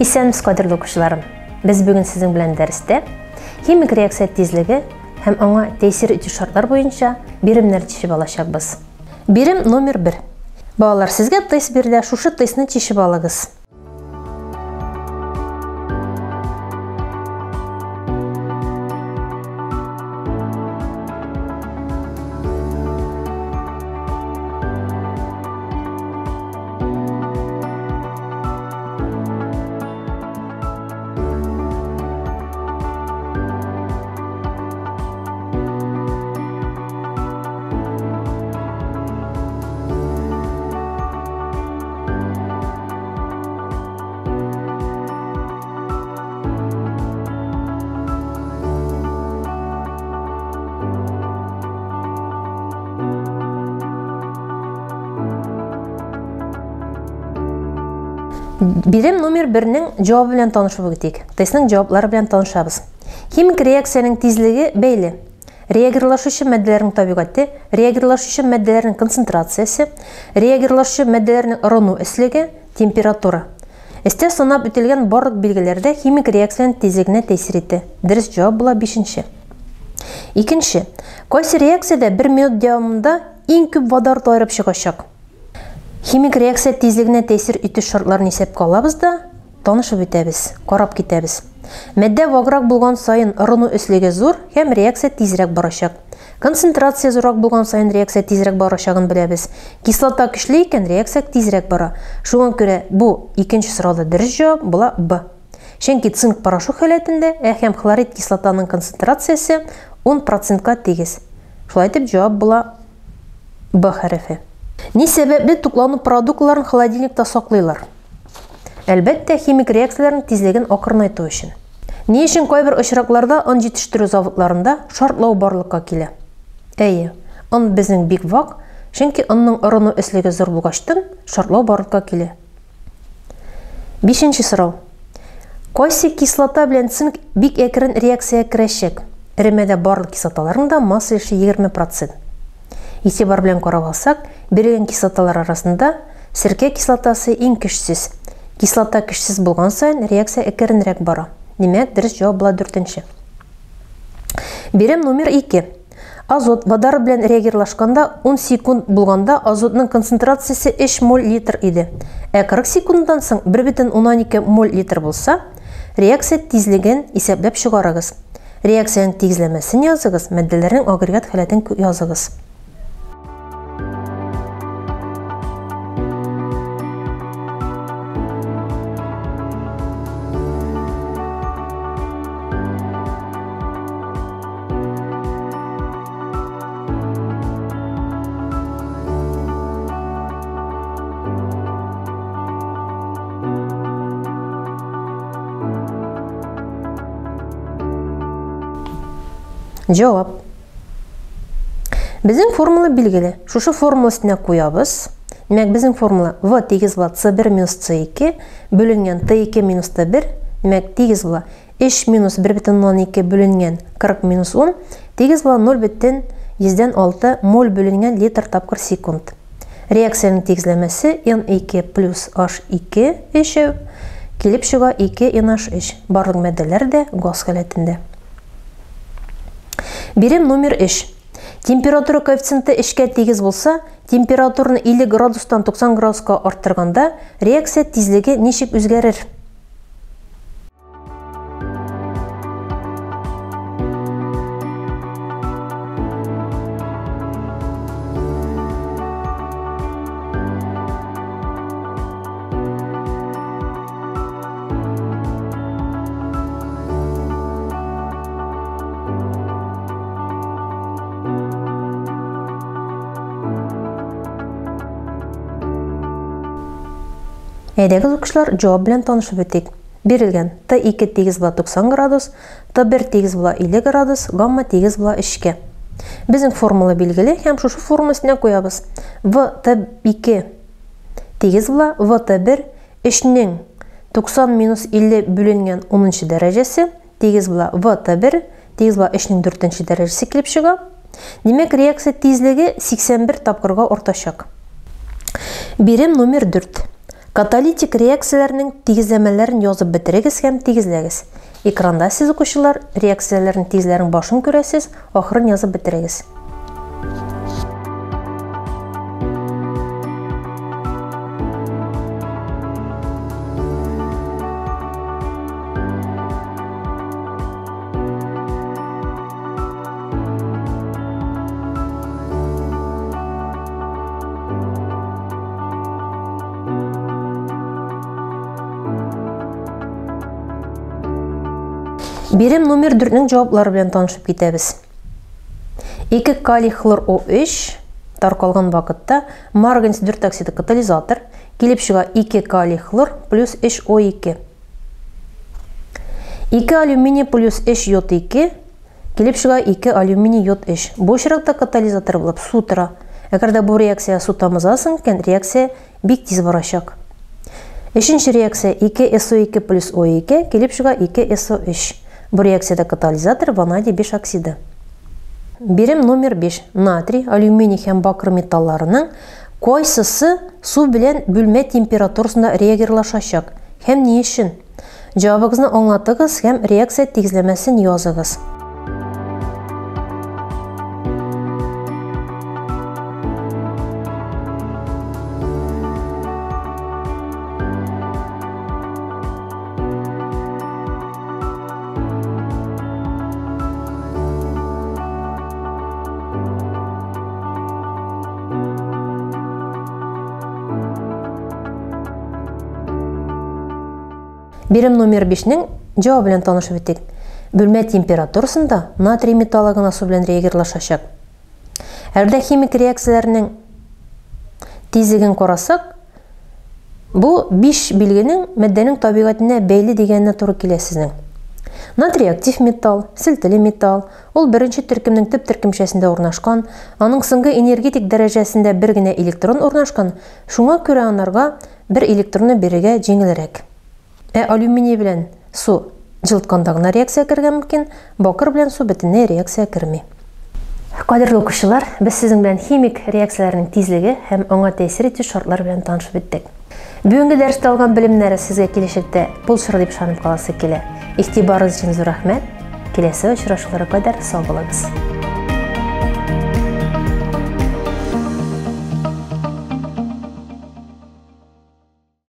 Исәнмесез, кадерле укучыларым! Без бүген сезнең белән дәрестә химик реакция тизлеге һәм аңа тәэсир итү шартлар буенча биремнәр чишеп алачакбыз. Бирем номер 1. Балалар, сезгә тест бирелә, шушы тестны чишеп алыгыз. Бирем номер 1-нең җавабы белән танышып үтик. Тестның җаваплары белән танышабыз. Химик реакциянең тизлеге бәйле. Реагирлашучы матдәләрнең табигате, реагирлашучы матдәләрнең концентрациясе, реагирлашучы матдәләрнең ырыну өслеге, температура. Өстә санап үтелгән барлык билгеләр дә химик реакциянең тизлегенә тәэсир итә. Дөрес җавап була бишенче. Икенче. Кайсы реакциядә бер минут дәвамында иң күп водород аерып чыгачак? Химик реакция тизлегенә тәэсир итү шартларын исәпкә алабыз да, танышып үтәбез, карап китәбез. Матдә ваграк булган саен ырыну өслеге зур һәм реакция тизрәк барачак. Концентрация зуррак булган саен реакция тизрәк барачагын беләбез. Кислота көчле икән, реакция тизрәк бара. Шуңа күрә бу икенче сорауда дөрес җавап була Б. Чөнки цинк порошок халәтендә, ә һәм хлорид кислотаның концентрациясе 10 процентка тигез. Шулай итеп җавап була Б хәрефе. Ни сәбәпле туклану продуктларын холодильникта саклыйлар? Әлбәттә, химик реакцияләрнең тизлеген акрынайту өчен. Ни өчен кайбер очракларда он җитештерү заводларында шартлау барлыкка килә? Әйе, он безнең бик вак, чөнки онның орыну өслеге зур булгачтын, шартлау барлыкка килә. Бишенче сорау. Кайсы кислота белән цинк бик әкрен реакциягә керәчәк? Эремәдә барлык кислоталарның да масса өлеше 20%. Игътибар белән карап алсак, бирелгән кислоталар арасында серкә кислотасы иң көчсез. Кислота көчсез булган саен реакция әкренрәк бара. Димәк, дөрес җавап була дүртенче. Бирем номер 2. Азот водород белән реагирлашканда 10 секунд булганда азотның концентрациясе 3 моль литр иде. Ә 40 секундтан соң 1,2 моль литр булса, реакция тизлеген исәпләп чыгарыгыз. Реакциянең тигезләмәсен языгыз, матдәләрнең агрегат халәтен языгыз. Җавап. Безнең формула билгеле. Шушы формула өстенә куябыз. Димәк, безнең формула В тигез була С1 минус С2 бүленгән Т2 минус Т1. Димәк, тигез була 3 минус 1,2 бүленгән 40 минус 10 тигез була 0,6 моль бүленгән литр тапкыр секунд. Реакциянең тигезләмәсе N2 плюс H2 өчәү килеп чыга 2 NH3. Барлык матдәләр дә газ халәтендә. Бирем номер 3. Температура коэффициенты 3-кә тигез булса, температураны 50 градустан 90 градуска арттырганда реакция тизлеге ничек үзгәрер? Әйдәгез, укучылар, җавап белән танышып үтик. Бирелгән Т2 тигез була 90 градус, Т1 тигез була 50 градус, гамма тигез була 3-кә. Безнең формула билгеле һәм шушы формула өстенә куябыз. В Т2 тигез була В Т1 3-нең 90 минус 50 бүленгән 10 дәрәҗәсе тигез була В Т1 тигез була 3-нең 4 дәрәҗәсе килеп чыга. Димәк, реакция тизлеге 81 тапкырга артачак. Бирем номер 4. Каталитик реакцияләрнең тигезләмәләрен язып бетерегез һәм тигезләгез. Экранда сез, укучылар, реакцияләрнең тигезләрен башын күрәсез, ахырын язып бетерегез. Бирем номер 4-нең җаваплары белән танышып китәбез. 2 калий хлор О3 таркалган вакытта марганец 4 оксиды катализатор килеп чыга 2 калий хлор плюс 3 О2. 2 алюминий плюс 3 йод 2 килеп чыга 2 алюминий йод 3. Бу очракта катализатор булып су тора. Әгәр дә бу реакция су тамызасың икән, реакция бик тиз барачак. Өченче реакция 2 СО2 плюс О2 килеп чыга 2 СО3. Бу реакциядә катализатор ванадий 5 оксиды. Бирем номер 5. Натрий, алюминий һәм бакыр металларының кайсысы су белән бүлмә температурасында реагирлашачак һәм ни өчен? Җавабыгызны аңлатыгыз һәм реакция тигезләмәсен языгыз. Бирем номер 5-нең җавабы белән танышып үтик. Бүлмә температурасында натрий металлы гына су белән реагирлашачак. Әгәр дә химик реакцияләрнең тизлеген карасак, бу 5 билгенең матдәнең табигатенә бәйле дигәненә туры килә сезнең. Натрий актив металл, селтеле металл, ул беренче төркемнең төп төркемчәсендә урнашкан, аның соңгы энергетик дәрәҗәсендә бер генә электрон урнашкан, шуңа күрә анарга бер электронны бирергә җиңелрәк. Ә алюминий белән су җылытканда гына реакция керергә мөмкин, бакыр белән су бөтенләй реакция керми. Кадерле укучылар, без сезнең белән химик реакцияләрнең тизлеге һәм аңа тәэсир итү шартлары белән танышып беттек. Бүгенге дәрестә алган белемнәре сезгә киләчәктә булышыр дип ышанып каласы килә. Игътибарыгыз өчен зур рәхмәт. Киләсе очрашуларга кадәр сау булыгыз.